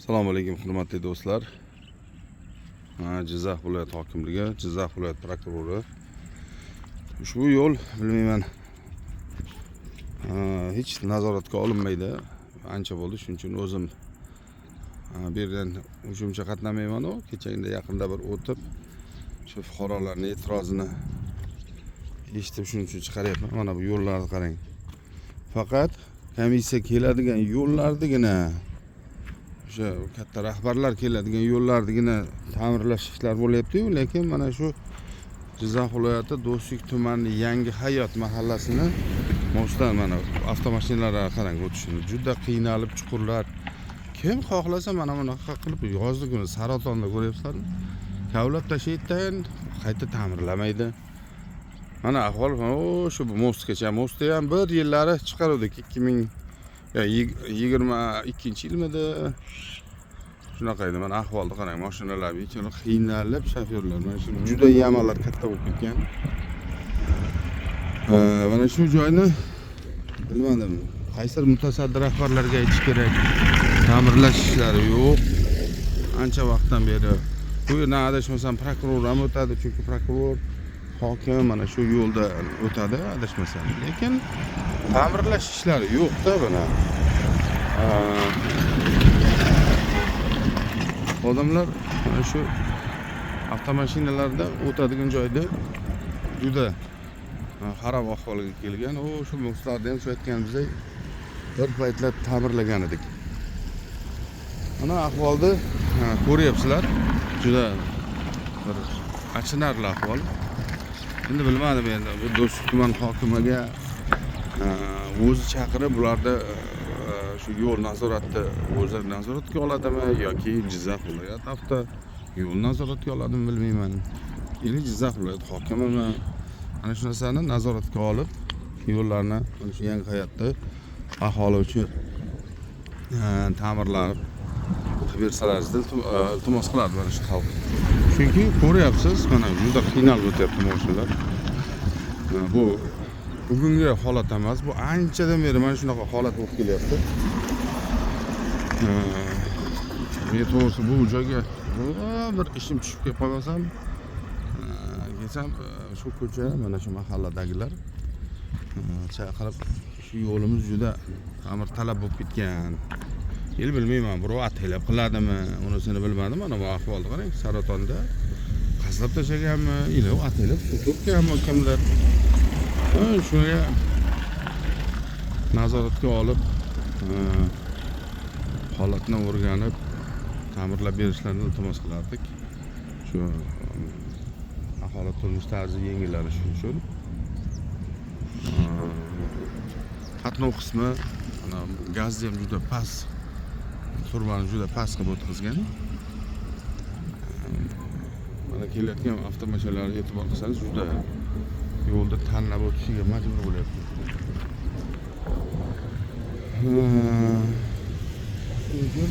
Assalomu alaykum, hurmatli do'stlar. Jizzax viloyat hokimligi, Jizzax viloyat prokurori. Ushbu yo'l, bilmayman, hech nazoratga olinmaydi. Ancha bo'ldi, shuning uchun o'zim bu yerdan uncha qatnamayman-u. Kechagina yaqinda bir o'tib, shu fuqarolarning e'tirozini eshitib, shuning uchun chiqaryapman. Mana bu yo'llarni qarang. Faqat komissiya keladigan yo'llardigina, o'sha katta rahbarlar keladigan yo'llardigina ta'mirlash ishlari bo'lyapti-yu, lekin mana shu Jizzax viloyati Do'stlik tumani Yangi Hayot mahallasini mostdan mana avtomashinalarga qarang o'tishini, juda qiynalib, chuqurlar. Kim xohlasa mana bunaqa qilib yozgi kuni saratonda ko'ryapsizlarmi? Kavlab tashlaydi, qayta ta'mirlamaydi. Mana ahvol shu mostgacha. Mostni ham bir yillari chiqaruvdik, 2022-yilmidi? Shunaqa edi. Mana ahvolni qarang, mashinalar bechora qiynalib shofyorlar. Mana shu juda yamalar katta bo'lib ketgan. Mana shu joyni bilmadim, qaysidir mutasaddi rahbarlarga aytish kerak. Ta'mirlash ishlari yo'q. Ancha vaqtdan beri. Bu yerdan adashmasam prokuror ham o'tadi, chunki prokuror, hokim mana shu yo'lda o'tadi adashmasam. Lekin ta'mirlash ishlari yo'q-da buni. Odamlar mana shu avtomashinalarda o'tadigan joyda juda xarob ahvolga kelgan. U shu mostlarni ham shu aytganimizdek bir paytlar ta'mirlagan edik. Mana ahvolni ko'ryapsizlar. Juda bir achinarli ahvol. Endi bilmadim, endi bu Do'stlik tuman hokimiga o'zi chaqirib bularda shu yo'l nazoratni o'zi nazoratga oladimi yoki Jizzax viloyat avto yo'l nazoratga oladimi, bilmayman. Или Jizzax viloyat hokimimi ana shu narsani nazoratga olib, yo'llarni mana shu Yangi Hayotda aholi uchun ta'mirlanib qilib bersalaringiz iltimos qiladi mana shu xalq. Chunki ko'ryapsiz, mana juda qiynalib o'tyapti mashinalar. Bu bugungi holat emas, bu anchadan beri mana shunaqa holat bo'lib kelyapti. Men to'g'risi bu joyga bir ishim tushib kelib qolmasam, kelsam, shu ko'cha, mana shu mahalladagilar chaqirib, shu yo'limiz juda ta'mir talab bo'lib ketgan. El bilmayman, birov ataylab qiladimi, unisini bilmadim. Mana bu ahvolni qarang, saratonda qazlab tashlaganmi, или ataylab suv to'kkanmi kimdir. Shunga nazoratga olib, holatni o'rganib, ta'mirlab berishlarini iltimos qilardik. Shu aholi turmush tarzi yengillanishi uchun. Qatnov qismi mana gazni ham juda past, turbani juda past qilib o'tkazgan. Mana kelayotgan avtomashinalarga e'tibor qilsangiz, juda yo'lda tanlab o'tishiga majbur bo'lyapti. Shuning uchun